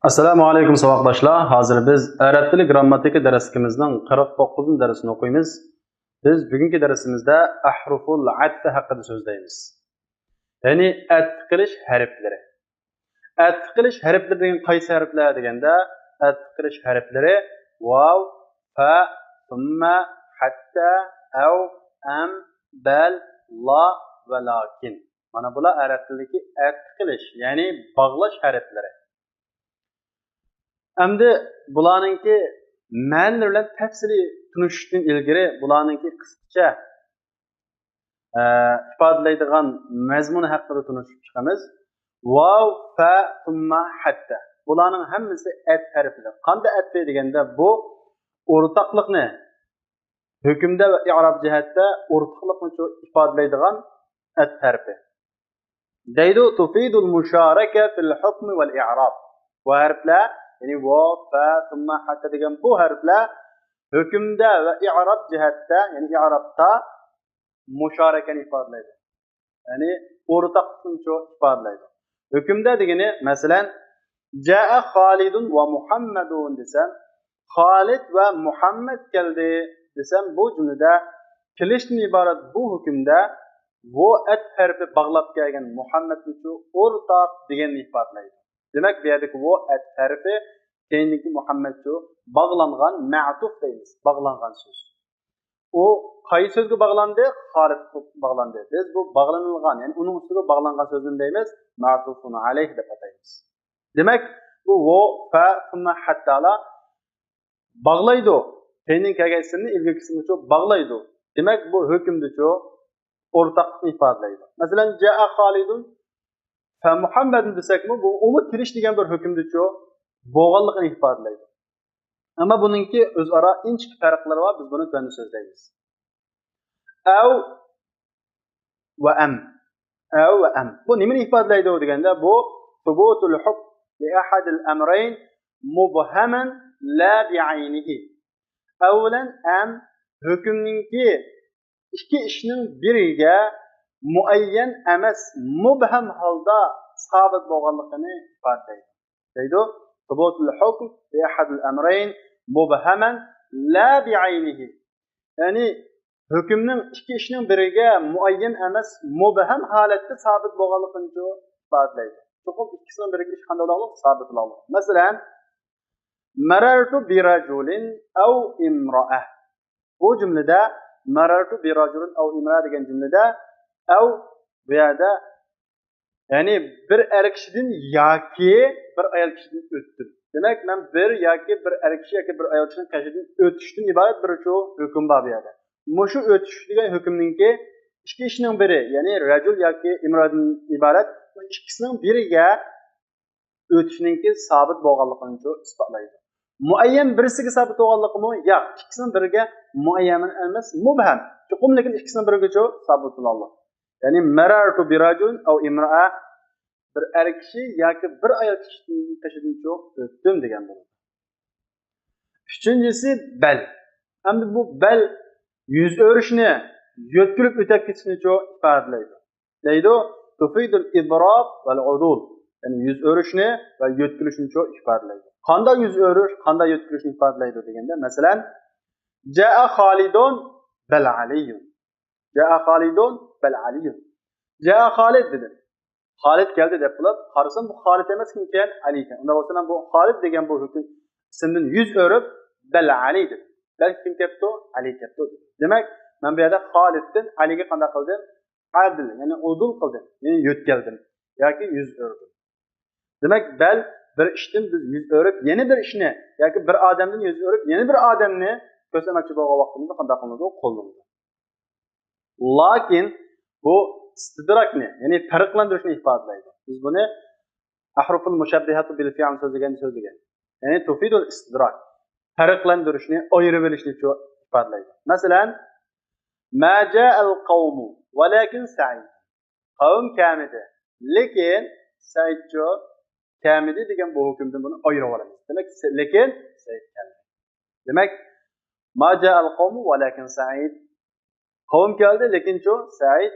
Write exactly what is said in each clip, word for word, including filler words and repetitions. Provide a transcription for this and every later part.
ئەسسالامۇ ئەلەيكۇم ساۋاقداشلار. ھازىر بىز ئەرەب تىلى گرامماتىكا دەرسلىكىمىزنىڭ قىرىق توققۇزىنچى دەرسىنى ئوقۇيمىز. بىز بۈگۈنكى دەرسىمىزدە ئەھرۇفۇل ئەتفى ھەققىدە سۆزلەيمىز. يەنى ئەتف قىلىش ھەرپلىرى. ئەتف قىلىش ھەرپلىرى دېگەن قايسى ھەرپلەر دېگەندە، ئەتف قىلىش ھەرپلىرى ۋاۋ، فە، سۈممە، ھەتتە، ئەۋ، ئەم، بەل، لا ۋە لاكىن. مانا بۇلار ئەرەب تىلىدىكى ئەتف قىلىش، يەنى باغلاش ھەرپلىرى. ئەمدى بۇلارنىڭكى مەنىلىرى بىلەن تەپسىلىي تونۇشۇشتىن ئىلگىرى بۇلارنىڭكى قىسقىچە، ئە، ئىپادىلەيدىغان مەزمۇنى ھەققىدە تونۇشۇپ چىقىمىز. ۋاۋ، فە، سۈممە، ھەتتە. بۇلارنىڭ ھەممىسى ئەتف ھەرپلىرى. قانداق ئەتف دېگەندە، بۇ ئورتاقلىقنى، ھۆكۈمدە ۋە ئىئراب جەھەتتە ئورتاقلىقنى شۇ ئىپادىلەيدىغان ئەتف ھەرپى. دەيدۇ، تۇفىدۇل مۇشارەكە فىل ھۇكمى ۋەل ئىئراب. بۇ ھەرپلەر، يەنى ۋاۋ، فە، سۈممە، ھەتتە دېگەن بۇ ھەرپلەر ھۆكۈمدە ۋە ئىئراب جەھەتتە، يەنى ئىئرابتا مۇشارەكەنى ئىپادىلەيدۇ. يەنى ئورتاقلىقنى شۇ ئىپادىلەيدۇ. ھۆكۈمدە دېگىنى، مەسىلەن، جاء خالىدۇن ۋە مۇھەممەدۇن دېسەم، خالىد ۋە مۇھەممەد كەلدى دېسەم، بۇ جۈملىدە كېلىشتىن ئىبارەت بۇ ھۆكۈمدە ۋو ئەتف ھەرپى باغلاپ كەلگەن مۇھەممەدنى شۇ ئورتاق دېگەننى ئىپادىلەيدۇ. دېمەك، بۇ يەردىكى ۋو ئەتف ھەرپى كەينىدىكى مۇھەممەد شۇ باغلانغان، مەتۇف دەيمىز، باغلانغان سۆز. ئۇ قايسى سۆزگە باغلاندى؟ خالىدقا باغلاندى. بىز بۇ باغلىنىلغان، يەنى ئۇنىڭ ئۈستىگە باغلانغان سۆزنى دەيمىز، مەتۇفۇن ئەلەيھ دەپ ئاتايمىز. دېمەك، بۇ ۋو، فە، سۈممە، ھەتتالار باغلايدۇ. كەينىدىن كەلگەن ئىسىمنى ئىلگىرىكى ئىسىمغىچۇ باغلايدۇ. دېمەك، بۇ ھۆكۈمدىچۇ ئورتاقلىقنى ئىپادىلەيدۇ. مەسىلەن، جاء خالىدۇن فە مۇھەممەدۇن دېسەكمۇ، بۇ، ئۇمۇ كېلىش دېگەن بىر ھۆكۈمدىچۇ بولغانلىقىنى ئىپادىلەيدۇ. ئەمما بۇنىڭكى ئۆزئارا ئىنچىكە پەرقلىرى بار، بىز بۇنى تۆۋەندە سۆزلەيمىز. ئەۋ ۋە ئەم. ئەۋ ۋە ئەم. بۇ نېمىنى ئىپادىلەيدۇ دېگەندە، بۇ سۇبۇتۇل ھۇكم لىئەھەدىل ئەمرەين مۇبھەمەن لا بىئەينىھى. ئەۋ بىلەن ئەم ھۆكۈمنىڭكى ئىككى ئىشنىڭ بىرىگە مۇئەييەن ئەمەس، مۇبھەم ھالدا سابىت بولغانلىقىنى ئىپادىلەيدۇ. دەيدۇ، سۇبۇتۇل ھۇكم لىئەھەدىل ئەمرەين مۇبھەمەن لا بىئەينىھى. يەنى ھۆكۈمنىڭ ئىككى ئىشنىڭ بىرىگە مۇئەييەن ئەمەس، مۇبھەم ھالەتتە سابىت بولغانلىقىنى ئىپادىلەيدۇ. چوقۇم ئىككىسىنىڭ بىرىگە ئىش قانداق بولغانلىق سابىت بولغانلىق. مەسىلەن، مەرەرتۇ بىرەجۇلىن ئەۋ ئىمرائە. بۇ جۈملىدە مەرەرتۇ بىرەجۇلىن ئەۋ ئىمرائە دېگەن جۈملىدە ئەۋ بۇ يەردە، يەنى بىر ئەر كىشىدىن ياكى بىر ئايال كىشىدىن ئۆتتۈم. دېمەك، مەن بىر ياكى بىر ئەر كىشى ياكى بىر ئايال كىشىنىڭ قېشىدىن ئۆتۈشتىن ئىبارەت بىر شۇ ھۆكۈم بار بۇ يەردە. مۇشۇ ئۆتۈش دېگەن ھۆكۈمنىڭكى ئىككى ئىشنىڭ بىرى، يەنى رەجۇل ياكى ئىمرادىن ئىبارەت، بۇ ئىككىسىنىڭ بىرىگە ئۆتۈشنىڭكى سابىت بولغانلىقىنى ئىسپاتلايدۇ. مۇئەييەن بىرسىگە سابىت بولغانلىقىمۇ؟ ياق، ئىككىسىنىڭ بىرىگە مۇئەييەن ئەمەس، مۇبھەم. چوقۇم لېكىن ئىككىسىنىڭ بىرىگىچۇ سابىت بولالىدۇ. يەنى مەرەرتۇ بىرەجۇلىن ئەۋ ئىمرائە، بىر ئەر كىشى ياكى بىر ئايال كىشىدىن قېشىدىنچۇ ئۆتتۈم دېگەن بولىدۇ. ئۈچىنچىسى بەل. ئەمدى بۇ بەل يۈز ئۆرۈشنى، يۆتكىلىپ ئۆتۈپ كېتىشنىچۇ ئىپادىلەيدۇ. دەيدۇ، تۇفىدۇل ئىدراك ۋەل ئۇدۇل. يەنى يۈز ئۆرۈشنى ۋە يۆتكىلىشنىچۇ ئىپادىلەيدۇ. قانداق يۈز ئۆرۈش، قانداق يۆتكىلىشنى ئىپادىلەيدۇ دېگەندە، مەسىلەن، جاء خالىدۇن بەل ئەلىيۇن. جاء خالىدۇن بەل ئەلىيۇن. جاء خالىد دېدىم. خالىد كەلدى دەپ بولۇپ، قارىسام بۇ خالىد ئەمەس، كىمكەن؟ ئەلىكەن. ئۇنداق بولسا مەن بۇ خالىد دېگەن بۇ ھۆكۈم ئىسىمدىن يۈز ئۆرۈپ، بەل ئەلى دېدىم. بەلكى كىم كەپتۇ؟ ئەلى كەپتۇ دېدىم. دېمەك، مەن بۇ يەردە خالىدتىن ئەلىگە قانداق قىلدىم؟ ئەدىل، يەنى ئۇدۇل قىلدىم، يەنى يۆتكەلدىم ياكى يۈز ئۆردۈم. دېمەك، بەل بىر ئىشتىن بىز يۈز ئۆرۈپ، يەنە بىر ئىشنى ياكى بىر ئادەمدىن يۈز ئۆرۈپ، يەنە بىر ئادەمنى كۆرسەتمەكچى بولغان ۋاقتىمىزدا قانداق قىلىنىدۇ؟ قوللىنىدۇ. لاكىن بۇ ئىستىدراكنى، يەنى پەرقلەندۈرۈشنى ئىپادىلەيدۇ. بىز بۇنى ئەھرۇفۇل مۇشەببىھەتۇ بىل فىئل سۆزلىگەندە سۆزلىگەن. يەنى تۇفىدۇل ئىستىدراك. پەرقلەندۈرۈشنى، ئايرىۋېلىشنى چۇ-، ئىپادىلەيدۇ. مەسىلەن، ما جاءەل قەۋمۇ ۋەلەكىن سەئىد. قەۋم كەلمىدى. لېكىن سەئىدچۇ كەلمىدى دېگەن بۇ ھۆكۈمدىن بۇنى ئايرىۋالىمىز. دېمەك، سە-، لېكىن سەئىد كەلدى. دېمەك، ما جاءەل قەۋمۇ ۋەلەكىن سەئىد. قەۋم كەلدى، لېكىنچۇ سەئىد.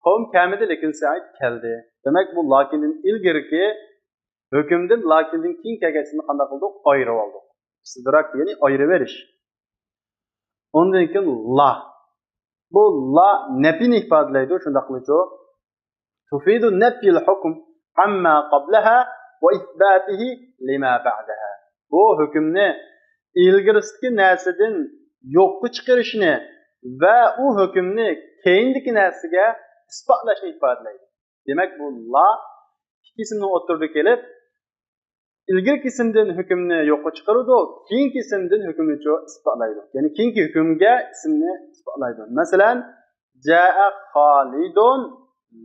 قەۋم كەلمىدى، لېكىن سەئىد كەلدى. دېمەك، بۇ لەكىندىن ئىلگىرىكى ھۆكۈمدىن لاكىندىن كېيىن كەلگەن ئىسىمنى قانداق قىلدۇق؟ ئايرىۋالدۇق. ئىستىدراك دېگىنى ئايرىۋېلىش. ئۇندىن كېيىن لا. بۇ لا نەپىنى ئىپادىلەيدۇ، شۇنداقمۇچۇ؟ تفيد نفي الحكم عما قبلها وإثباته لما بعدها. بۇ ھۆكۈمنى ئىلگىرىسىدىكى نەرسىدىن يوققا چىقىرىشنى ۋە ئۇ ھۆكۈمنى كەينىدىكى نەرسىگە ئىسپاتلاشنى ئىپادىلەيدۇ. دېمەك، بۇ لا ئىككى ئىسىمنىڭ ئوتتۇرىدا كېلىپ، ئىلگىرىكى ئىسىمدىن ھۆكۈمنى يوققا چىقىرىدۇ، كېيىنكى ئىسىمدىن ھۆكۈمنىچۇ ئىسپاتلايدۇ. يەنى كېيىنكى ھۆكۈمگە ئىسىمنى ئىسپاتلايدۇ. مەسىلەن، جاء خالد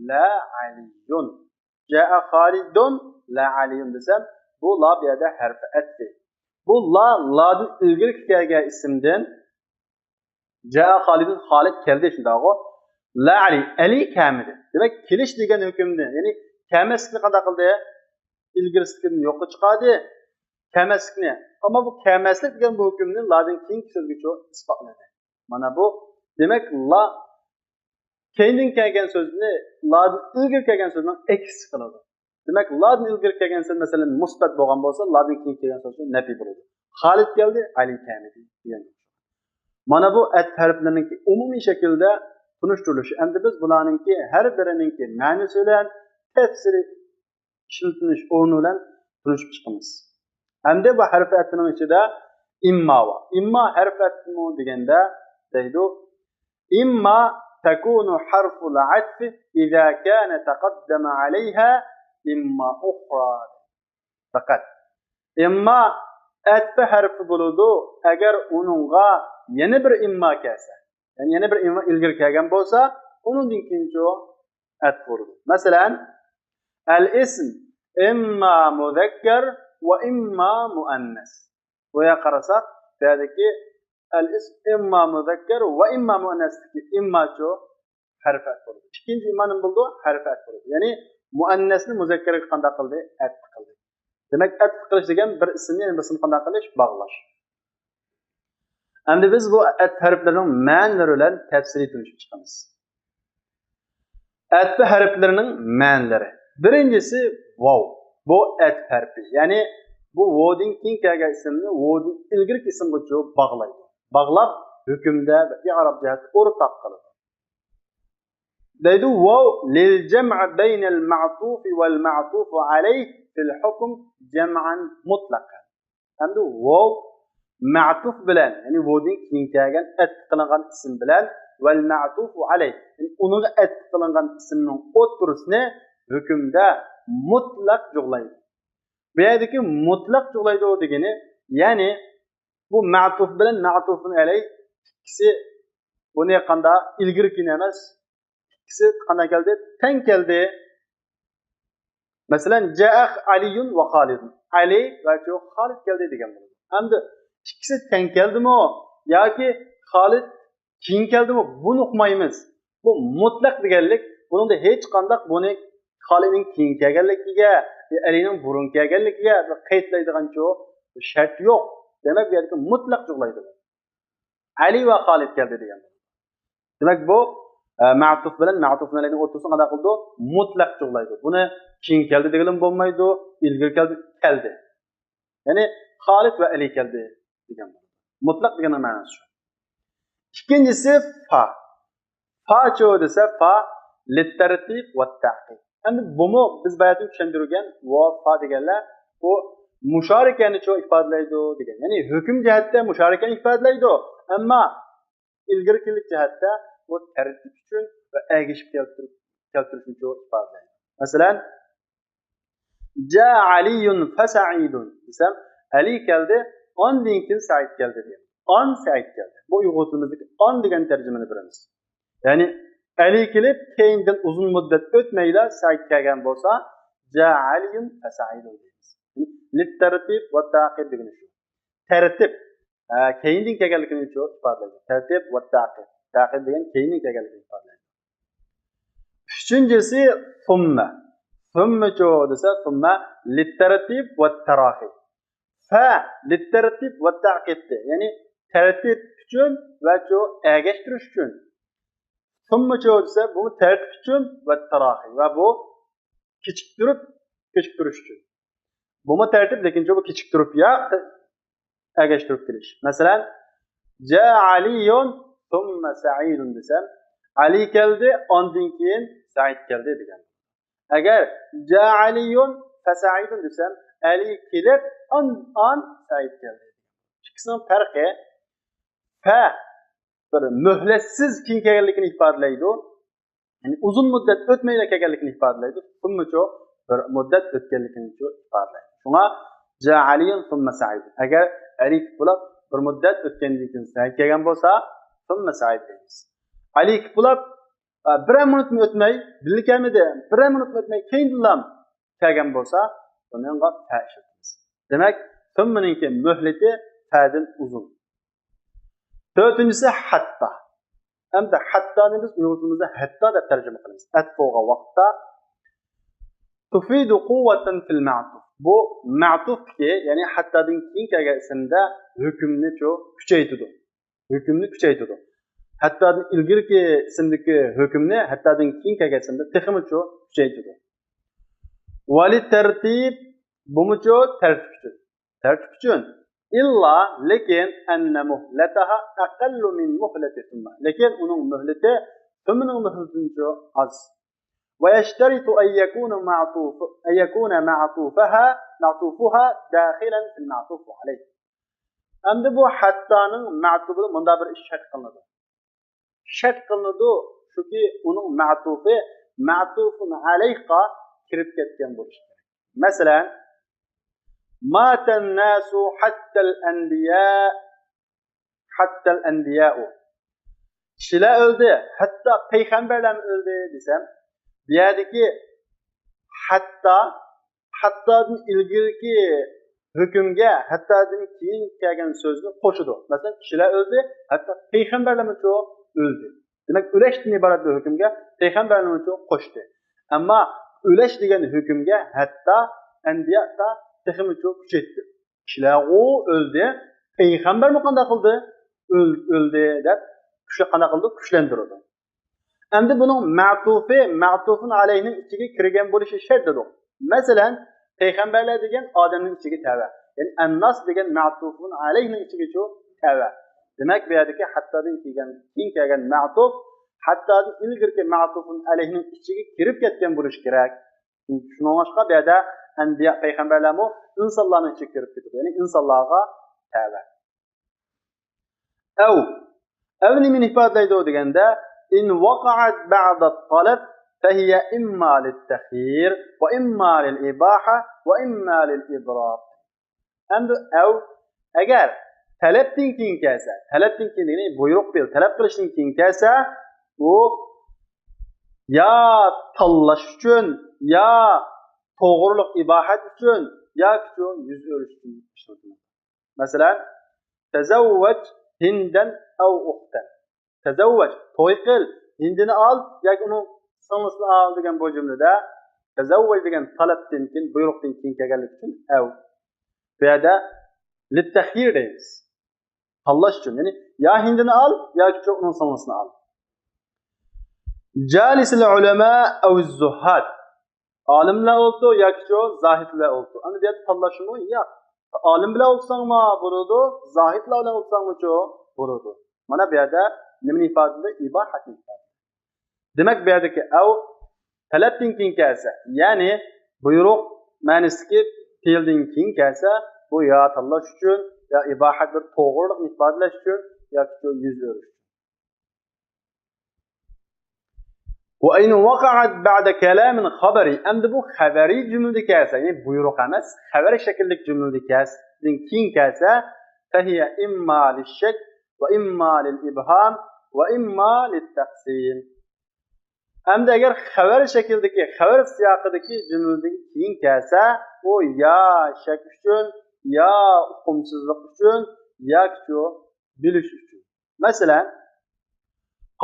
لا علي. جاء خالد لا علي دېسەم، بۇ لا بۇ يەردە ھەرپى ئەتپى. بۇ لا، لادىن ئىلگىرىكى كەلگەن ئىسىمدىن جاء خالدون، خالىد كەلدى، شۇنداقغۇ؟ لا ئەلى، ئەلى كەلمىدى. دېمەك، كېلىش دېگەن ھۆكۈمنى، يەنى كەلمەسلىكنى قانداق قىلدى؟ ئىلگىرىسىدىكىدىن يوققا چىقاردى. كەلمەسلىكنى. ئەمما بۇ كەلمەسلىك دېگەن بۇ ھۆكۈمنى لادىن كېيىنكى سۆزگىچۇ ئىسپاتلىدى. مانا بۇ. دېمەك، لا كەينىدىن كەلگەن سۆزنى لادىن ئىلگىرى كەلگەن سۆزنىڭ ئەكسىچە قىلىدۇ. دېمەك، لادىن ئىلگىرى كەلگەن سۆز، مەسىلەن، مۇسبەت بولغان بولسا، لادىن كېيىن كەلگەن سۆز نەپىي بولىدۇ. خالىد كەلدى، ئەلى كەلمىدى دېگەن. مانا بۇ ئەتپ ھەرپلىرىنىڭكى ئومۇمىي شەكىلدە تونۇشتۇرۇلۇشى. ئەمدى بىز بۇلارنىڭكى ھەر بىرىنىڭكى مەنىسى بىلەن تەپسىلىي ئىشلىتىلىش ئورنى بىلەن تونۇشۇپ چىقىمىز. ئەمدى بۇ ھەرپى ئەتپىنىڭ ئىچىدە ئىمما بار. ئىمما ھەرپى ئەتپىمۇ دېگەندە دەيدۇ، إما تكون حرف العطف إذا كان تقدم عليها إما أخرى. پەقەت. ئىمما ئەتپى ھەرپى بولىدۇ، ئەگەر ئۇنىڭغا يەنە بىر ئىمما كەلسە. يەنى يەنە بىر ئىمما ئىلگىرى كەلگەن بولسا، ئۇنىڭدىن كېيىنچۇ ئەتپ بولىدۇ. مەسىلەن، الاسم إما مذكر وإما مؤنث. بۇ يەرگە قارىساق، بۇ يەردىكى الاسم إما مذكر وإما مؤنثتىكى ئىمماچۇ ھەرپى ئەتپ بولىدۇ. ئىككىنچى ئىمما نېمە بولىدۇ؟ ھەرپى ئەتپ بولىدۇ. يەنى مۇئەننەسنى مۇزەككەرگە قانداق قىلدى؟ ئەتپ قىلدى. دېمەك، ئەتپ قىلىش دېگەن بىر ئىسىمنى يەنە بىر ئىسىمغا قانداق قىلىش؟ باغلاش. ئەمدى بىز بۇ ئەتپ ھەرپلىرىنىڭ مەنىلىرى بىلەن تەپسىلىي تونۇشۇپ چىقىمىز. ئەتپ ھەرپلىرىنىڭ مەنىلىرى. بىرىنچىسى ۋاۋ. بۇ ئەتپ ھەرپى. يەنى بۇ ۋودىن كېيىن كەلگەن ئىسىمنى ۋودىن ئىلگىرىكى ئىسىمغىچۇ باغلايدۇ. باغلاپ، ھۆكۈمدە ۋە ئىئراب جەھەتتە ئورتاق قىلىدۇ. دەيدۇ، ۋاۋ للجمع بين المعطوف والمعطوف عليه في الحكم جمعا مطلقا. ئەمدى ۋاۋ مەتۇف بىلەن، يەنى ۋودىن كېيىن كەلگەن ئەتپ قىلىنغان ئىسىم بىلەن ۋەل مەتۇفۇ ئەلەيھ، يەنى ئۇنىڭغا ئەتپ قىلىنغان ئىسىمنىڭ ئوتتۇرىسىنى ھۆكۈمدە مۇتلەق جۇغلايدۇ. بۇ يەردىكى مۇتلەق جۇغلايدۇ دېگىنى، يەنى بۇ مەتۇف بىلەن مەتۇفۇن ئەلەيھ ئىككىسى بۇنى قاندا ئىلگىرى كېيىن ئەمەس، ئىككىسى قانداق كەلدى؟ تەڭ كەلدى. مەسىلەن، جاء ئەلىيۇن ۋە خالىدۇن. ئەلى ۋە شۇ خالىد كەلدى دېگەن بولىدۇ. ئەمدى ئىككىسى تەڭ كەلدىمۇ ياكى خالىد كېيىن كەلدىمۇ؟ بۇنى ئۇقمايمىز. بۇ مۇتلەق دېگەنلىك، بۇنىڭدا ھېچقانداق بۇنى خالىدنىڭ كېيىن كەلگەنلىكىگە، ئەلىنىڭ بۇرۇن كەلگەنلىكىگە بىر قەيتلەيدىغانچۇ شەرت يوق. دېمەك، بۇ يەردىكى مۇتلەق جۇغلايدۇ. ئەلى ۋە خالىد كەلدى دېگەن. دېمەك، بۇ، ئە، مەتۇف بىلەن مەتۇفۇن ئەلەيھنىڭ ئوتتۇرىسىنى قانداق قىلىدۇ؟ مۇتلەق جۇغلايدۇ. بۇنى كېيىن كەلدى دېگىلىمۇ بولمايدۇ، ئىلگىرى كەلدى، كەلدى. يەنى خالىد ۋە ئەلى كەلدى دېگەن. مۇتلەق دېگەننىڭ مەنىسى شۇ. ئىككىنچىسى فا. فاچۇ دېسە، فا لىتتەرتىب ۋە تەقىب. ئەمدى بۇمۇ بىز باياتىن چۈشەندۈرگەن ۋاۋ فا دېگەنلەر بۇ مۇشارىكەنىچۇ ئىپادىلەيدۇ دېگەن. يەنى ھۆكۈم جەھەتتە مۇشارىكەنى ئىپادىلەيدۇ، ئەمما ئىلگىرىكىلىك جەھەتتە بۇ تەرتىپ ئۈچۈن ۋە ئەگىشىپ كەلتۈرۈپ، كەلتۈرۈشنىچۇ ئىپادىلەيدۇ. مەسىلەن، جاء ئەلىيۇن فەسەئىدۇن دېسەم، ئەلى كەلدى، ئاندىن كېيىن سەئىد كەلدى دېگەن. ئان سەئىد كەلدى. بۇ ئۇيغۇر تىلىمىزدىكى ئان دېگەن تەرجىمىنى بېرىمىز. يەنى ئەلى كېلىپ، كېيىندىن ئۇزۇن مۇددەت ئۆتمەيلا سەئىد كەلگەن بولسا، جاء ئەلىيۇن فەسەئىدۇن دەيمىز. يەنى لىتتەرتىب ۋە تەقىب دېگىنى شۇ. تەرتىپ، ئە، كەينىدىن كەلگەنلىكىنى شۇ ئىپادىلەيدۇ. تەرتىپ ۋە تەقىب. تەقىب دېگەن كەينىدىن كەلگەنلىكىنى ئىپادىلەيدۇ. ئۈچىنچىسى سۇممە. سۇممىچۇ دېسە، سۇممە لىتتەرتىب ۋە تەراخى. فە لىتتەرتىب ۋە تەقىبتى. يەنى تەرتىپ ئۈچۈن ۋە شۇ ئەگەشتۈرۈش ئۈچۈن. سۇممىچۇ دېسە، بۇ تەرتىپ ئۈچۈن ۋە تەراخى. ۋە بۇ كېچىكتۈرۈپ، كېچىكتۈرۈش ئۈچۈن. بۇمۇ تەرتىپ، لېكىنچۇ بۇ كېچىكتۈرۈپ يا ئەگەشتۈرۈپ كېلىش. مەسىلەن، جاء علي ثم سعيد دېسەم، ئەلى كەلدى، ئاندىن كېيىن سەئىد كەلدى دېگەن. ئەگەر جاء علي فسعيد دېسەم، ئەلى كېلىپ، ئان-، ئان سەئىد كەلدى. ئىككىسىنىڭ پەرقى، فە بىر مۆھلەتسىز كېيىن كەلگەنلىكىنى ئىپادىلەيدۇ. يەنى ئۇزۇن مۇددەت ئۆتمەيلا كەلگەنلىكىنى ئىپادىلەيدۇ. ثممىچۇ بىر مۇددەت ئۆتكەنلىكىنىچۇ ئىپادىلەيدۇ. شۇڭا جاء علي ثم سعيد. ئەگەر ئەلى كېلىپ بولۇپ بىر مۇددەت ئۆتكەندىن كېيىن سەئىد كەلگەن بولسا، ثم سعيد دەيمىز. ئەلى كېلىپ بولۇپ، ئە، بىرەر مىنۇتمۇ ئۆتمەي، بىللە كەلمىدى، بىرەر مىنۇتمۇ ئۆتمەي كېيىندىنلا كەلگەن بولسا، بۇنىڭغا فە ئىشلىتىمىز. دېمەك، ثممىنىڭكى مۆھلىتى فەدىن ئۇزۇن. تۆتىنچىسى ھەتتا. ئەمدى ھەتتانى بىز ئۇيغۇر تىلىمىزدا ھەتتا دەپ تەرجىمە قىلىمىز. ئەتىپ بولغان ۋاقىتتا تفيد قوة في المعطوف. بۇ مەتۇفتىكى، يەنى ھەتتادىن كېيىن كەلگەن ئىسىمدە ھۆكۈمنىچۇ كۈچەيتىدۇ. ھۆكۈمنى كۈچەيتىدۇ. ھەتتادىن ئىلگىرىكى ئىسىمدىكى ھۆكۈمنى ھەتتادىن كېيىن كەلگەن ئىسىمدە تېخىمۇچۇ كۈچەيتىدۇ. وللترتيب، بۇمۇچۇ تەرتىپ ئۈچۈن. تەرتىپ ئۈچۈن. إلا، لېكىن، أن مهلتها أقل من مهلة ثم. لېكىن ئۇنىڭ مۆھلىتى ثممىنىڭ مۆھلىتىدىنچۇ ئاز. ويشترط أن يكون معطوف، أن يكون معطوفها، معطوفها داخلا في المعطوف عليه. ئەمدى بۇ ھەتتانىڭ مەتۇپىدا مۇنداق بىر ئىش شەرت قىلىنىدۇ. شەرت قىلىنىدۇ، شۇكى ئۇنىڭ مەتۇپى مەتۇفۇن ئەلەيھقا كىرىپ كەتكەن بولۇشى كېرەك. مەسىلەن، مات الناس حتى الأنبياء، حتى الأنبياء. كىشىلەر ئۆلدى، ھەتتا پەيغەمبەرلەرمۇ ئۆلدى دېسەم، بۇ يەردىكى ھەتتا، ھەتتادىن ئىلگىرىكى ھۆكۈمگە ھەتتادىن كېيىن كەلگەن سۆزنى قوشىدۇ. مەسىلەن، كىشىلەر ئۆلدى، ھەتتا پەيغەمبەرلەرمۇچۇ ئۆلدى. دېمەك، ئۆلەشتىن ئىبارەت بىر ھۆكۈمگە پەيغەمبەرلەرنىچۇ قوشتى. ئەمما ئۆلەش دېگەن ھۆكۈمگە ھەتتا ئەنبىيا تېخىمۇچۇ كۈچەيتتى. كىشىلەرغۇ ئۆلدى، پەيغەمبەرمۇ قانداق قىلدى؟ ئۆل-، ئۆلدى دەپ كۈچلۈك قانداق قىلدى؟ كۈچلەندۈرىدۇ. ئەمدى بۇنىڭ مەتۇفى، مەتۇفۇن ئەلەيھنىڭ ئىچىگە كىرگەن بولۇشى شەرت دېدۇق. مەسىلەن، پەيغەمبەرلەر دېگەن ئادەمنىڭ ئىچىگە تەۋە. يەنى ئەنناس دېگەن مەتۇفۇن ئەلەيھنىڭ ئىچىگىچۇ تەۋە. دېمەك، بۇ يەردىكى ھەتتادىن كېيىن، كېيىن كەلگەن مەتۇف، ھەتتادىن ئىلگىرىكى مەتۇفۇن ئەلەيھنىڭ ئىچىگە كىرىپ كەتكەن بولۇشى كېرەك. شۇنىڭغا باشقا بۇ يەردە ئەنبىيا پەيغەمبەرلەرمۇ ئىنسانلارنىڭ ئىچىگە كىرىپ كېتىدۇ. يەنى ئىنسانلارغا تەۋە. ئەۋ. ئەۋ نېمىنى ئىپادىلەيدۇ دېگەندە، إن وقعت بعد الطلب فهي إما للتخيير وإما للإباحة وإما للإضراب. ئەمدى ئەۋ، ئەگەر تەلەپتىن كېيىن كەلسە، تەلەپتىن كېيىن دېگىنى بۇيرۇق بىل، تەلەپ قىلىشتىن كېيىن كەلسە، ئۇ يا تاللاش ئۈچۈن، يا توغرىلىق ئىباھەت ئۈچۈن، ياكى يۈز ئۆرۈش ئۈچۈن ئىشلىتىلىدۇ. مەسىلەن، تزوج هندا أو أختا. تزوج، توي قىل، ھىندىنى ئال ياكى ئۇنىڭ سىڭلىسىنى ئال دېگەن بۇ جۈملىدە تزوج دېگەن تەلەپتىن كېيىن، بۇيرۇقتىن كېيىن كەلگەنلىكى ئۈچۈن ئەۋ. بۇ يەردە للتخيير دەيمىز. تاللاش ئۈچۈن. يەنى يا ھىندىنى ئال ياكى ئۇنىڭ سىڭلىسىنى ئال. جالس العلماء أو الزهاد. ئالىملار ئولتۇر ياكى شۇ زاھىدلار ئولتۇر. ئەمدى بۇ يەردە تاللاشمۇ؟ ياق. ئالىم بىلەن ئولتۇرساڭمۇ بولىدۇ، زاھىدلار بىلەن ئولتۇرساڭمۇچۇ بولىدۇ. مانا بۇ يەردە نېمىنى ئىپادىلىدى؟ ئىباھەتنى ئىپادىلىدى. دېمەك، بۇ يەردىكى ئەۋ تەلەپتىن كېيىن كەلسە، يەنى بۇيرۇق مەنىسىدىكى پېئىلدىن كېيىن كەلسە، بۇ يا تاللاش ئۈچۈن، يا ئىباھەت بىر توغرىلىقنى ئىپادىلەش ئۈچۈن، ياكى شۇ يۈز ئۆرۈش ئۈچۈن. وإن وقعت بعد كلام خبري. ئەمدى بۇ خەۋەرىي جۈملىدە كەلسە، يەنى بۇيرۇق ئەمەس، خەۋەر شەكىللىك جۈملىدە كەلسە، كېيىن كەلسە، فهي إما للشك وإما للإبهام وإما للتقسيم. ئەمدى ئەگەر خەۋەر شەكلىدىكى، خەۋەر سىياقىدىكى جۈملىدىن كېيىن كەلسە، ئۇ يا شەك ئۈچۈن، يا ئۇقۇمسىزلىق ئۈچۈن، ياكى بىلىش ئۈچۈن. مەسىلەن،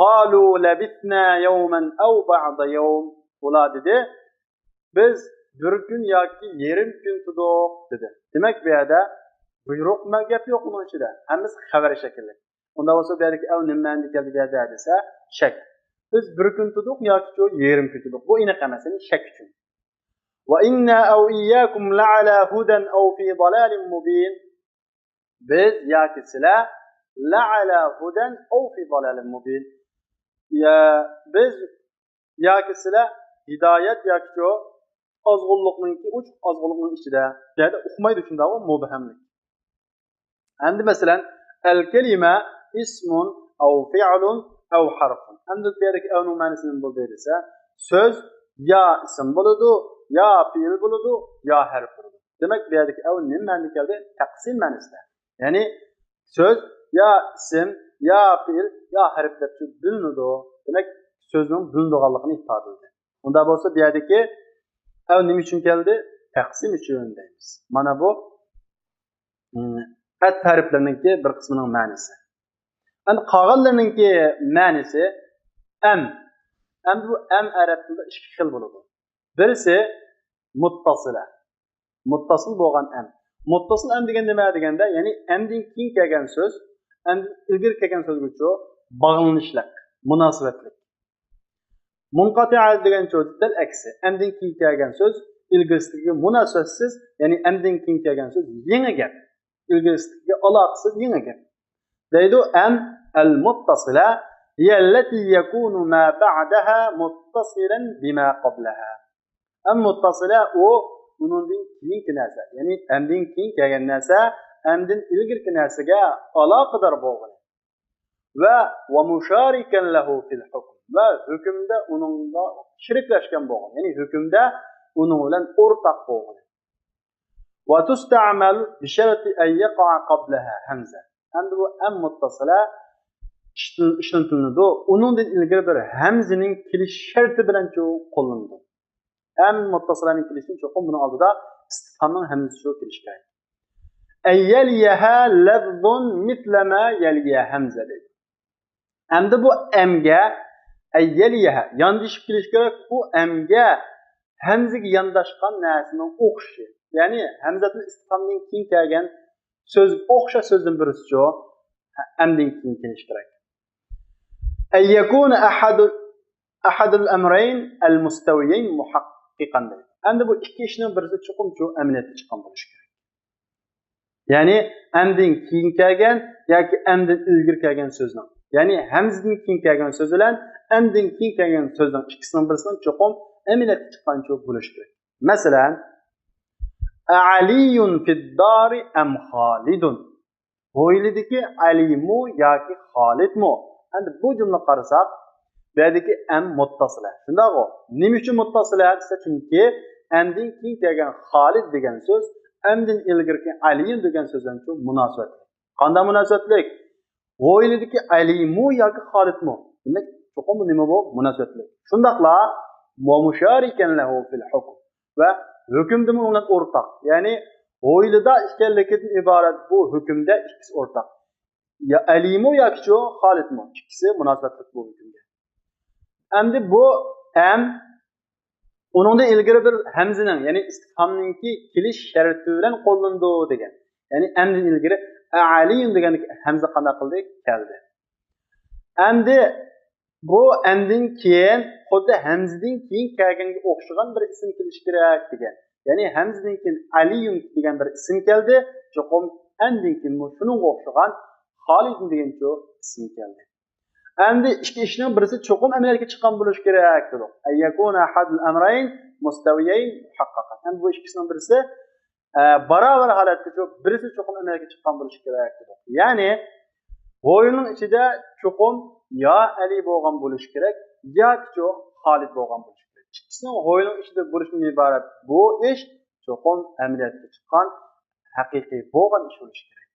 قالوا لبثنا يوما أو بعض يوم. ئۇلار دېدى، بىز بىر كۈن ياكى يېرىم كۈن تۇردۇق دېدى. دېمەك، بۇ يەردە بۇيرۇق گەپ يوق ئۇنىڭ ئىچىدە. ھەممىسى خەۋەر شەكلى. ئۇنداق بولسا، بۇ يەردىكى ئەۋ نېمە مەنىدە كەلدى بۇ يەردە دېسە، شەك. بىز بىر كۈن تۇردۇق ياكى يېرىم كۈن تۇردۇق. بۇ ئېنىق ئەمەس، يەنى شەك ئۈچۈن. وإنا أو إياكم لعلى هدى أو في ضلال مبين. بىز ياكى سىلەر لعلى هدى أو في ضلال مبين. يا، بىز ياكى سىلەر ھىدايەت ياكى شۇ ئازغۇنلۇقنىڭكى، ئوچۇق ئازغۇنلۇقنىڭ ئىچىدە. بۇ يەردە ئۇقمايدۇ شۇنداقمۇ مۇبھەملىك. ئەمدى مەسىلەن، الكلمة اسم أو فعل أو حرف. ئەمدى بۇ يەردىكى ئەۋنىڭ مەنىسى نېمە بولدى دېسە، سۆز يا ئىسىم بولىدۇ، يا پېئىل بولىدۇ، يا ھەرپ بولىدۇ. دېمەك، بۇ يەردىكى ئەۋ نېمە مەنىدە كەلدى؟ تەقسىم مەنىسىدە. يەنى سۆز يا ئىسىم، يا پېئىل، يا ھەرپ دەپ بۆلۈنىدۇ. دېمەك، سۆزنىڭ بۆلۈنىدىغانلىقىنى ئىپادىلىدى. ئۇنداق بولسا، بۇ يەردىكى ئەۋ نېمە ئۈچۈن كەلدى؟ تەقسىم ئۈچۈن دەيمىز. مانا بۇ، ئىم، ئەتپ ھەرپلىرىنىڭكى بىر قىسمىنىڭ مەنىسى. ئەمدى قالغانلىرىنىڭكى مەنىسى ئەم. ئەمدى بۇ ئەم ئەرەب تىلىدا ئىككى خىل بولىدۇ. بىرسى مۇتتەسىلە. مۇتتەسىل بولغان ئەم. مۇتتەسىل ئەم دېگەن نېمە دېگەندە، يەنى ئەمدىن كېيىن كەلگەن سۆز، ئەمدىن ئىلگىرى كەلگەن سۆزگىچۇ باغلىنىشلىق، مۇناسىۋەتلىك. مۇنقەتىئە دېگەنچۇ دەل ئەكسى. ئەمدىن كېيىن كەلگەن سۆز ئىلگىرىسىدىكىگە مۇناسىۋەتسىز، يەنى ئەمدىن كېيىن كەلگەن سۆز يېڭى گەپ. ئىلگىرىسىدىكىگە ئالاقىسىز يېڭى گەپ. دەيدۇ، ئەم ئەل مۇتتەسىلە هىيەللەتى يەكۇنۇ ما بەئدەھا مۇتتەسىلەن بىما قەبلەھا. ئەم مۇتتەسىلە ئۇ ئۇنىڭدىن كېيىنكى نەرسە، يەنى ئەمدىن كېيىن كەلگەن نەرسە ئەمدىن ئىلگىرىكى نەرسىگە ئالاقىدار بولغىنى. ۋە، ۋە مۇشارىكەن لەھۇ فىل ھۇكم. ۋە ھۆكۈمدە ئۇنىڭغا شېرىكلەشكەن بولغان، يەنى ھۆكۈمدە ئۇنىڭ بىلەن ئورتاق بولغىنى. ۋە تۇستەمەل بىشەرتى ئەن يەقەئە قەبلەھا ھەمزە. ئەمدى بۇ ئەم مۇتتەسىلە ئىشلىتىلىنىدۇ. ئۇنىڭدىن ئىلگىرى بىر ھەمزىنىڭ كېلىش شەرتى بىلەنچۇ قوللىنىدۇ. ئەم مۇتتەسىلەنىڭ كېلىشىدىن چوقۇم بۇنىڭ ئالدىدا ئىستىفھامنىڭ ھەمزىسى شۇ كېلىشى كېرەك. ئەن يەلىيەھا لەفزۇن مىسلە ما يەلىيە ھەمزە دەيدۇ. ئەمدى بۇ ئەمگە، ئەن يەلىيەھا، ياندىشىپ كېلىشى كېرەك. بۇ ئەمگە ھەمزىگە يانداشقان نەرسىنىڭ ئوخشىشى. يەنى ھەمزەتۇل ئىستىفھامدىن كېيىن كەلگەن سۆز ئوخشاش سۆزدىن بىرسىچۇ ئەمدىن كېيىن كېلىشى كېرەك. ئەن يەكۇنە ئەھەدۇ، ئەھەدۇل ئەمرەين ئەل مۇستەۋىيەين مۇھەققىقەن دەيدۇ. ئەمدى بۇ ئىككى ئىشنىڭ بىرسى چوقۇمچۇ ئەمەلىيەتتە چىققان بولۇشى كېرەك. يەنى ئەمدىن كېيىن كەلگەن ياكى ئەمدىن ئىلگىرى كەلگەن سۆزنىڭ، يەنى ھەمزىدىن كېيىن كەلگەن سۆز بىلەن ئەمدىن كېيىن كەلگەن سۆزنىڭ ئىككىسىنىڭ بىرسىنىڭ چوقۇم ئەمەلىيەتتە چىققانچۇ بولۇشى كېرەك. مەسىلەن، ئەئەلىيۇن فىددارى ئەم خالىدۇن؟ ھويلىدىكى ئەلىمۇ ياكى خالىدمۇ؟ ئەمدى بۇ جۈملىگە قارىساق، بۇ يەردىكى ئەم مۇتتەسىلە. شۇنداقغۇ؟ نېمە ئۈچۈن مۇتتەسىلە دېسە، چۈنكى ئەمدىن كېيىن كەلگەن خالىد دېگەن سۆز ئەمدىن ئىلگىرىكى ئەلىيۇن دېگەن سۆز بىلەنچۇ مۇناسىۋەتلىك. قانداق مۇناسىۋەتلىك؟ ھويلىدىكى ئەلىمۇ ياكى خالىدمۇ؟ دېمەك، چوقۇم نېمە بۇ؟ مۇناسىۋەتلىك. شۇنداقلا، ۋە مۇشارىكەن لەھۇ فىل ھۇكم. ۋە ھۆكۈمدىمۇ ئۇنىڭ بىلەن ئورتاق. يەنى ھويلىدا ئىكەنلىكىدىن ئىبارەت بۇ ھۆكۈمدە ئىككىسى ئورتاق. يا ئەلىمۇ ياكىچۇ خالىدمۇ؟ ئىككىسى مۇناسىۋەتلىك بۇ ھۆكۈمگە. ئەمدى بۇ ئەم ئۇنىڭدىن ئىلگىرى بىر ھەمزىنىڭ، يەنى ئىستىفھامنىڭكى كېلىش شەرتى بىلەن قوللىنىدۇ دېگەن. يەنى ئەمدىن ئىلگىرى ئەئەلىيۇن دېگەندىكى ھەمزە قانداق قىلدى؟ كەلدى. ئەمدى بۇ ئەمدىن كېيىن خۇددى ھەمزىدىن كېيىن كەلگەنگە ئوخشىغان بىر ئىسىم كېلىشى كېرەك دېگەن. يەنى ھەمزىدىن كېيىن ئەلىيۇن دېگەن بىر ئىسىم كەلدى. چوقۇم ئەمدىن كېيىنمۇ شۇنىڭغا ئوخشىغان خالىدۇن دېگەنچۇ ئىسىم كەلدى. ئەمدى ئىككى ئىشنىڭ بىرسى چوقۇم ئەمەلىيەتكە چىققان بولۇشى كېرەك دېدۇق. ئەن يەكۇنە ئەھەدۇل ئەمرەين مۇستەۋىيەين مۇھەققەقەن. ئەمدى بۇ ئىككىسىنىڭ بىرسى، ئە، باراۋەر ھالەتتە شۇ بىرسى چوقۇم ئەمەلىيەتكە چىققان بولۇشى كېرەك دېدۇق. يەنى ھويلىنىڭ ئىچىدە چوقۇم يا ئەلى بولغان بولۇشى كېرەك، ياكىچۇ خالىد بولغان بولۇشى كېرەك. ئىككىسىنىڭ ھويلىنىڭ ئىچىدە بولۇشىدىن ئىبارەت بۇ ئىش چوقۇم ئەمەلىيەتكە چىققان، ھەقىقىي بولغان ئىش بولۇشى كېرەك.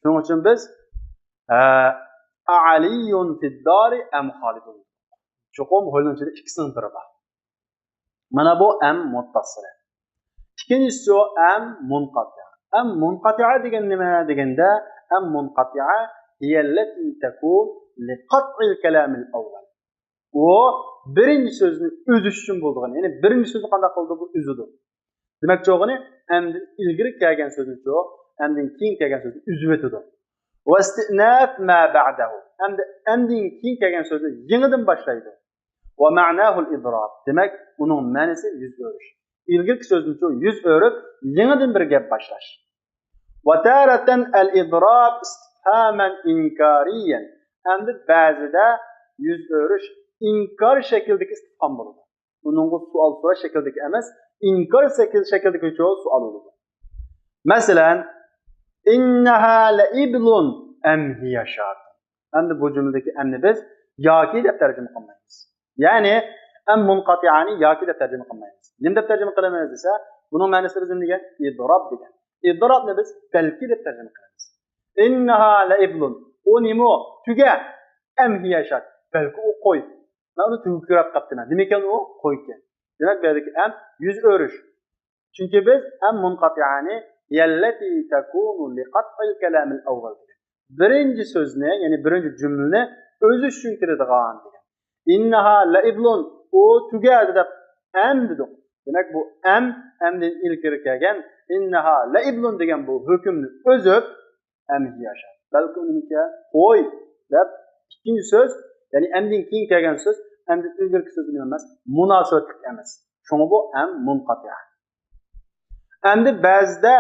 شۇنىڭ ئۈچۈن بىز، ئە، ئەئەلىيۇن فىددارى ئەم خالىدۇن. چوقۇم ھويلىنىڭ ئىچىدە ئىككىسىنىڭ بىرى بار. مانا بۇ ئەم مۇتتەسىلە. ئىككىنچىسى ئەم مۇنقەتىئە. ئەم مۇنقەتىئە دېگەن نېمە دېگەندە، ئەم مۇنقەتىئە ھىيەللەتى تەكۇن لىقەتئىل كەلامىل ئەۋۋەل. ئۇ بىرىنچى سۆزنى ئۈزۈش ئۈچۈن بولىدىغان، يەنى بىرىنچى سۆزنى قانداق قىلىدۇ؟ بۇ ئۈزىدۇ. دېمەكچى بولغىنى، ئەمدىن ئىلگىرى كەلگەن سۆزنىچۇ، ئەمدىن كېيىن كەلگەن سۆزنى ئۈزۈۋېتىدۇ. ۋەستىئناف ما بەئدەھۇ. ئەمدى ئەمدىن كېيىن كەلگەن سۆزنى يېڭىدىن باشلايدۇ. ومعناه الإضراب. دېمەك، ئۇنىڭ مەنىسى يۈز ئۆرۈش. ئىلگىرىكى سۆزنىچۇ يۈز ئۆرۈپ، يېڭىدىن بىر گەپ باشلاش. وتارة الإضراب استفهاما إنكاريا. ئەمدى بەزىدە يۈز ئۆرۈش ئىنكار شەكلىدىكى ئىستىفھام بولىدۇ. ئۇنىڭغا سوئال سوراش شەكلىدىكى ئەمەس، ئىنكار شەكىل-، شەكلىدىكى سوئال بولىدۇ. مەسىلەن، إنها لإبل أم هي شاة. ئەمدى بۇ جۈملىدىكى ئەمنى بىز ياكى دەپ تەرجىمە قىلمايمىز. يەنى ئەم مۇنقەتىئەنى ياكى دەپ تەرجىمە قىلمايمىز. نېمە دەپ تەرجىمە قىلىمىز دېسە، بۇنىڭ مەنىسى بىز نېمە دېگەن؟ ئىدراپ دېگەن. ئىدراپنى بىز بەلكى دەپ تەرجىمە قىلىمىز. إنها لإبل. ئۇ نېمە ئۇ؟ تۆگە. أم هي شاة. بەلكى ئۇ قوي. مەن ئۇنى تۆگە كۆرۈپ قاپتىمەن. نېمىكەن ئۇ؟ قويكەن. دېمەك، بۇ يەردىكى ئەم يۈز ئۆرۈش. چۈنكى بىز ئەم مۇنقەتىئەنى هي التي تكون لقطع الكلام الأول دېگەن. بىرىنچى سۆزنى، يەنى بىرىنچى جۈملىنى ئۈزۈش ئۈچۈن كېلىدىغان دېگەن. إنها لإبل، ئۇ تۆگە دەپ ئەم دېدۇق. دېمەك، بۇ ئەم، ئەمدىن ئىلگىرى كەلگەن إنها لإبل دېگەن بۇ ھۆكۈمنى ئۈزۈپ، أم هي شاة. بەلكى ئۇنىڭكى قوي دەپ ئىككىنچى سۆز، يەنى ئەمدىن كېيىن كەلگەن سۆز، ئەمدى ئىلگىرىكى سۆز بىلەن ئەمەس، مۇناسىۋەتلىك ئەمەس. شۇڭا بۇ ئەم مۇنقەتىئە. ئەمدى بەزىدە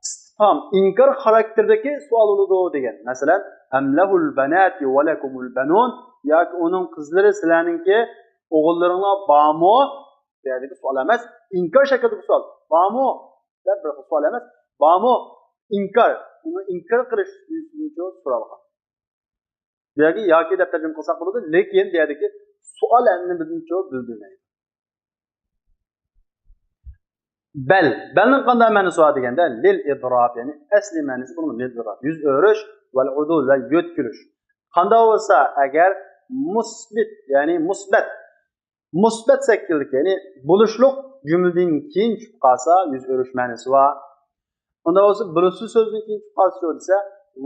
ئىستىفھام، ئىنكار خاراكتېرىدىكى سوئال بولىدۇ دېگەن. مەسىلەن، أم له البنات ولكم البنون، ياكى ئۇنىڭ قىزلىرى سىلەرنىڭكى، ئوغۇللىرىڭلار بارمۇ؟ بۇ يەردىكى سوئال ئەمەس، ئىنكار شەكلىدىكى سوئال. بارمۇ؟ دەپ بىر خىل سوئال ئەمەس. بارمۇ؟ ئىنكار. ئۇنى ئىنكار قىلىش يۈزىسىدىنچۇ سورالغان. بۇ يەرگە ياكى دەپ تەرجىمە قىلساق بولىدۇ، لېكىن بۇ يەردىكى سوئال ئەمنى بىزنىچۇ بىلدۈرمەيدۇ. بەل. بەلنىڭ قانداق مەنىسى بار دېگەندە، لىل ئىدراپ، يەنى ئەسلى مەنىسى بۇنىڭ لىل ئىدراپ. يۈز ئۆرۈش، ۋەل ئۇدۇل ۋە يۆتكىلىش. قانداق بولسا ئەگەر مۇسبىت، يەنى مۇسبەت، مۇسبەت شەكىلدىكى، يەنى بولۇشلۇق جۈملىدىن كېيىن چۈشۈپ قالسا، يۈز ئۆرۈش مەنىسى بار. ئۇنداق بولسا، بولۇشسىز سۆزدىن كېيىن چۈشۈپ قالسا دېسە،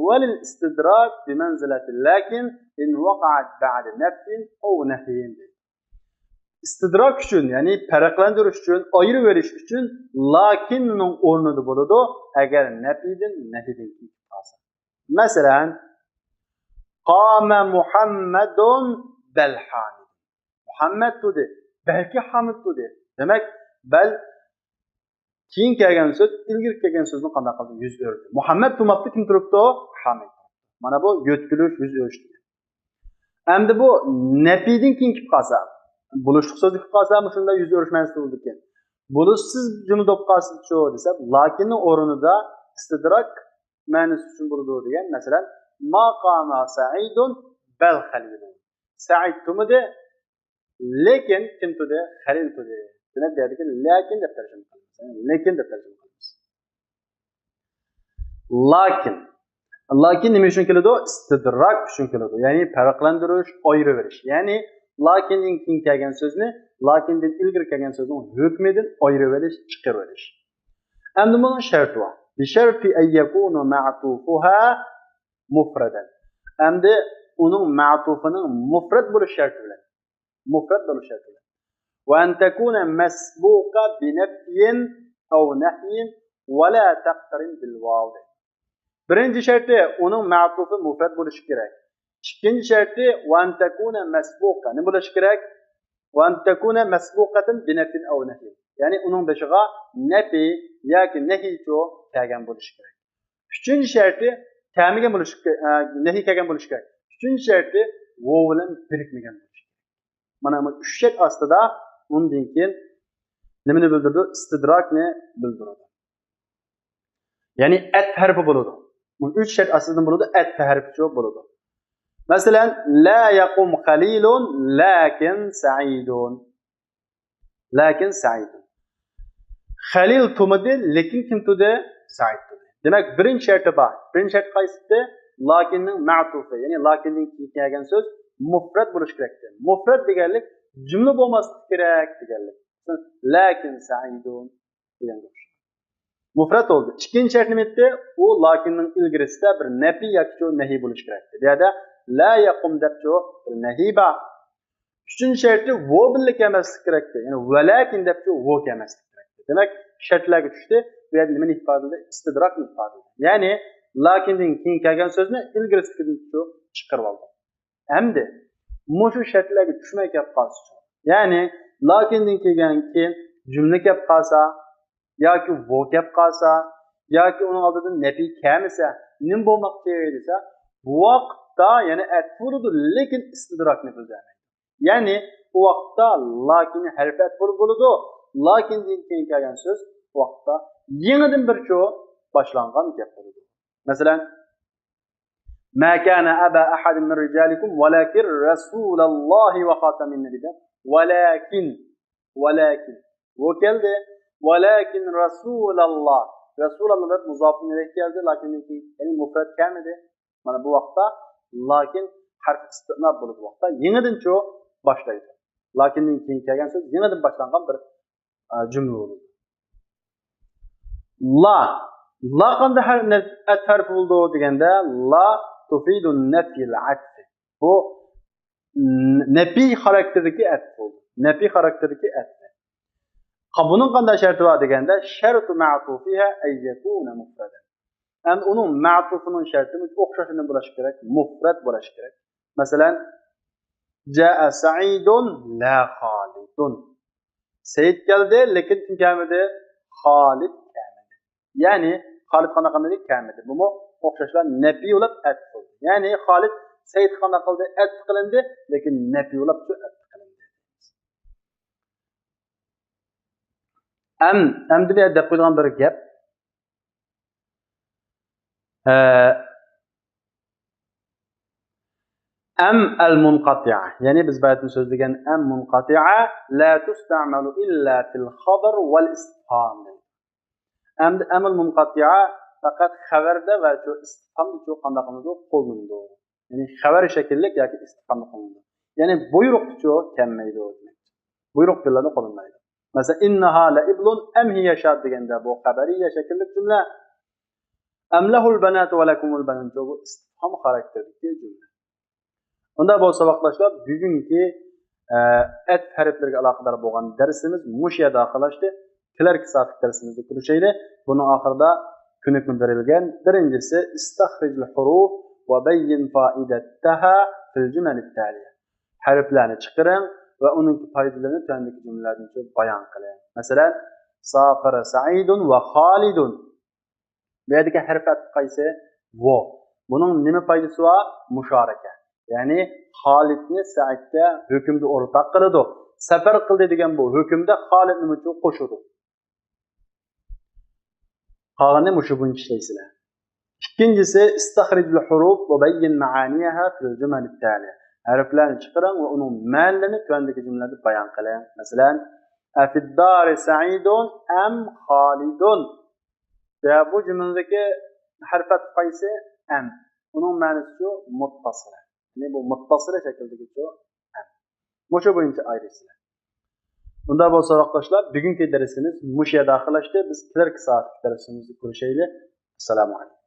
ۋەلىل ئىستىدراك بىمەنزىلەتىل لەكىن ئىن ۋەقەئەت بەئدە نەفيىن ئەۋ نەھيىن. ئىستىدراك ئۈچۈن، يەنى پەرقلەندۈرۈش ئۈچۈن، ئايرىۋېلىش ئۈچۈن لەكىننىڭ ئورنىدا بولىدۇ، ئەگەر نەپىدىن، نەھىدىن كېيىن چۈشۈپ قالسا. مەسىلەن، قامە مۇھەممەدۇن بەل ھامىد. مۇھەممەد تۇردى، بەلكى ھامىد تۇردى. دېمەك، بەل كېيىن كەلگەن سۆز ئىلگىرى كەلگەن سۆزنى قانداق قىلدى؟ يۈز ئۆردى. مۇھەممەد تۇرماپتۇ، كىم تۇرۇپتۇ؟ ھامىد. مانا بۇ يۆتكىلىش، يۈز ئۆرۈش دېگەن. ئەمدى بۇ نەپىدىن كېيىن كېلىپ قالسا، بولۇشلۇق سۆز كېلىپ قالسا، مۇشۇندا يۈز ئۆرۈش مەنىسى بولىدىكەن. بولۇشسىز جۈملە بولۇپ قالسىچۇ دېسە، لەكىننىڭ ئورنىدا ئىستىدراك مەنىسى ئۈچۈن بولىدۇ دېگەن. مەسىلەن، ما قامە سەئىدۇن بەل خەلىلۇن. سەئىد تۇرمىدى، لېكىن كىم تۇردى؟ خەلىل تۇردى. دېمەك، بۇ يەردىكى لەكىن دەپ تەرجىمە قىلىمىز. لېكىن دەپ تەرجىمە قىلىمىز. لەكىن. لەكىن نېمە ئۈچۈن كېلىدۇ؟ ئىستىدراك ئۈچۈن كېلىدۇ. يەنى پەرقلەندۈرۈش، ئايرىۋېلىش. يەنى لەكىندىن كېيىن كەلگەن سۆزنى لەكىندىن ئىلگىرى كەلگەن سۆزنىڭ ھۆكمىدىن ئايرىۋېلىش، چىقىرىۋېلىش. ئەمدى بۇنىڭ شەرتى بار. بىشەرتى ئەن يەكۇنە مەئتۇفۇھا مۇفرەدەن. ئەمدى ئۇنىڭ مەئتۇفىنىڭ مۇفرەد بولۇش شەرتى بىلەن. مۇفرەد بولۇش شەرتى بىلەن. ۋە ئەن تەكۇنە مەسبۇقە بىنەفيىن ئەۋ نەھيىن ۋە لا تەقتەرىن بىل ۋاۋ. بىرىنچى شەرتى، ئۇنىڭ مەتۇپى مۇفرەت بولۇشى كېرەك. ئىككىنچى شەرتى، ۋە ئەن تەكۇنە مەسبۇقە. نېمە بولۇشى كېرەك؟ ۋە ئەن تەكۇنە مەسبۇقەتەن بىنەفيىن ئەۋ نەھيىن. يەنى ئۇنىڭ بېشىغا نەپى ياكى نەھيىچۇ كەلگەن بولۇشى كېرەك. ئۈچىنچى شەرتى، كەلمىگەن بولۇشى كېرەك، ئە، نەھيى كەلگەن بولۇشى كېرەك. ئۈچىنچى شەرتى، ۋاۋ بىلەن بىرىكمىگەن بولۇشى كېرەك. مانا بۇ ئۈچ شەرت ئاستىدا ئۇندىن كېيىن نېمىنى بىلدۈرىدۇ؟ ئىستىدراكنى بىلدۈرىدۇ. يەنى ئەتپ ھەرپى بولىدۇ. بۇ ئۈچ شەرت ئاستىدىن بولىدۇ، ئەتپ ھەرپىچۇ بولىدۇ. مەسىلەن، لا يقوم خليل لكن سعيد. لكن سعيد. خەلىل تۇرمىدى، لېكىن كىم تۇردى؟ سەئىد تۇردى. دېمەك، بىرىنچى شەرتى بار. بىرىنچى شەرت قايسىدى؟ لەكىننىڭ مەتۇپى، يەنى لەكىندىن كېيىن كەلگەن سۆز مۇفرەت بولۇشى كېرەكتى. مۇفرەت دېگەنلىك جۈملە بولماسلىقى كېرەك دېگەنلىك. لەكىن سەئىدۇن دېگەنگە ئوخشايدۇ. مۇفرەت بولدى. ئىككىنچى شەرت نېمە ئىدى؟ ئۇ لەكىننىڭ ئىلگىرىسىدە بىر نەپى ياكى نەھى بولۇشى كېرەكتى. بۇ يەردە لا يقوم دەپچۇ بىر نەھى بار. ئۈچىنچى شەرتى ۋاۋ بىللە كەلمەسلىك كېرەكتى. يەنى ۋەلەكىن دەپچۇ ۋاۋ كەلمەسلىك كېرەكتى. دېمەك، شەرتلەرگە چۈشتى. بۇ يەردە نېمىنى ئىپادىلىدى؟ ئىستىدراكنى ئىپادىلىدى. يەنى لەكىندىن كېيىن كەلگەن سۆزنى ئىلگىرىسىدىكىدىن چىقىرىۋالدى. ئەمدى مۇشۇ شەرتلەرگە چۈشمەي كەپ قالسىچۇ؟ يەنى، لكن دىن كەلگەندىن كېيىن جۈملە كەپ قالسا، ياكى ۋو كەپ قالسا، ياكى ئۇنىڭ ئالدىدا نەپى كەلمىسە، نېمە بولماقچى دېسە، بۇ ۋاقىتتا يەنە ئەتىپ بولىدۇ، لېكىن ئىستىدراكنى بىلدۈرمەيدۇ. يەنى، ئۇ ۋاقىتتا لكن ھەرپى ئەتىپ بولۇپ بولىدۇ، لكن دىن كېيىن كەلگەن سۆز ئۇ ۋاقىتتا يېڭىدىن بىرچۇ باشلانغان گەپ بولىدۇ. مەسىلەن، ما كان أبا أحد من رجالكم ولكن رسول الله وخاتم النبيين دەپ، ۋەلەكىن، ۋەلەكىن. ۋو كەلدى. ۋەلەكىن رەسۇلاللا. رەسۇلاللا دەپ مۇزاپۇن ئىلەيھى كەلدى، لەكىن، يەنى مۇفرەت كەلمىدى. مانا بۇ ۋاقىتتا لەكىن ھەرف ئىستىئناپ بولىدۇ. بۇ ۋاقىتتا يېڭىدىنچۇ باشلايدۇ. لەكىندىن كېيىن كەلگەن سۆز يېڭىدىن باشلانغان بىر، ئە، جۈملە بولىدۇ. لا. لا قانداق ھەر-، نە-، ئەتىپ ھەرپى بولىدۇ دېگەندە، لا تۇفىدۇ نەفيىل ئەتفى. بۇ ن-، نەپىي خاراكتېردىكى ئەتىپ بولىدۇ. نەپىي خاراكتېردىكى ئەتىپ. قا-، بۇنىڭ قانداق شەرتى بار دېگەندە، شەرتۇ مەتۇفىھا ئەن يەكۇنە مۇفرەدەن. ئەمدى ئۇنىڭ مەتۇفىنىڭ شەرتى ئوخشاش نېمە بولۇشى كېرەك؟ مۇفرەت بولۇشى كېرەك. مەسىلەن، جاء سەئىدۇن لا خالىدۇن. سەئىد كەلدى، لېكىن كىم كەلمىدى؟ خالىد كەلمىدى. يەنى خالىد قانداق قىلمىدى؟ كەلمىدى. بۇمۇ ئوخشاشلا نەپىي بولۇپ ئەتىپ قىلدى. يەنى خالىد سەئىد قانداق قىلدى؟ ئەتىپ قىلىندى، لېكىن نەپىي بولۇپچۇ ئەتىپ قىلىندى. ئەم، ئەمدى بۇ يەردە دەپ قويىدىغان بىر گەپ. ئە، ئەم ئەل مۇنقەتىئە. يەنى بىز باياتىن سۆزلىگەن ئەم مۇنقەتىئە لا تۇستەمەلۇ ئىللا فىل خەبەر ۋەل ئىستىفھام. ئەمدى ئەمىل مۇنقەتىئە پەقەت خەۋەردە ۋە شۇ ئىستىفھامدا شۇ قانداق قىلىنىدۇ؟ قوللىنىدۇ. يەنى خەۋەر شەكىللىك ياكى ئىستىفھامدا قوللىنىدۇ. يەنى بۇيرۇقتىچۇ كەلمەيدۇ دېمەك. بۇيرۇق پېئىللاردا قوللانمايدۇ. مەسىلەن، ئىننەھا لەئىبلۇن ئەم ھىيە شاد دېگەندە بۇ خەبەرىيە شەكىللىك جۈملە. ئەم لەھۇل بەناتۇ ۋە لەكۇمۇل بەنۇن بۇ ئىستىفھام خاراكتېرلىك جۈملە. ئۇنداق بولسا، ساۋاقداشلار، بۈگۈنكى، ئە، ئەتىپ ھەرپلىرىگە ئالاقىدار بولغان دەرسىمىز مۇشۇ يەردە ئاخىرلاشتى. كېلەركى سائەتلىك دەرسىمىزدە كۆرۈشەيلى. بۇنىڭ ئاخىرىدا كۆنۈكمە بېرىلگەن. بىرىنچىسى، ئىستەخرىجىل ھۇرۇف ۋە بەييىن فائىدەتەھا فىل جۈمەلىت تالىيە. ھەرپلەرنى چىقىرىڭ ۋە ئۇنىڭ پايدىلىرىنى تۆۋەندىكى جۈملىلەردىن بايان قىلىڭ. مەسىلەن، سافىرە سەئىدۇن ۋە خالىدۇن. بۇ يەردىكى ھەرپ ئەتىپ قايسى؟ ۋو. بۇنىڭ نېمە پايدىسى بار؟ مۇشارەكە. يەنى خالىدنى سەئىدكە ھۆكۈمدە ئورتاق قىلىدۇ. سەپەر قىلدى دېگەن بۇ ھۆكۈمدە خالىدنىمۇ قوشىدۇ. قالغىنىنى مۇشۇ بويىچە ئىشلەيسىلەر. ئىككىنچىسى، ئىستەخرىجىل ھۇرۇف ۋە بەييىن مەئانىيەھا فىل جۈمەلىت تالىيە. ھەرپلەرنى چىقىرىڭ ۋە ئۇنىڭ مەنىلىرىنى تۆۋەندىكى جۈملىلەردە بايان قىلىڭ. مەسىلەن، ئەفىددارى سەئىدۇن ئەم خالىدۇن. ۋە بۇ جۈملىدىكى ھەرپ ئەتىپ قايسى؟ ئەم. ئۇنىڭ مەنىسى شۇ، مۇتتەسىلە. يەنى بۇ مۇتتەسىلە شەكىلدىكى شۇ ئەم. مۇشۇ بويىچە ئايرىيسىلەر. ئۇنداق بولسا، ساۋاقداشلار، بۈگۈنكى دەرسىمىز مۇشۇ يەردە ئاخىرلاشتى. بىز كېلەركى سائەتلىك دەرسىمىزدە كۆرۈشەيلى. ئەسسالامۇ ئەلەيكۇم.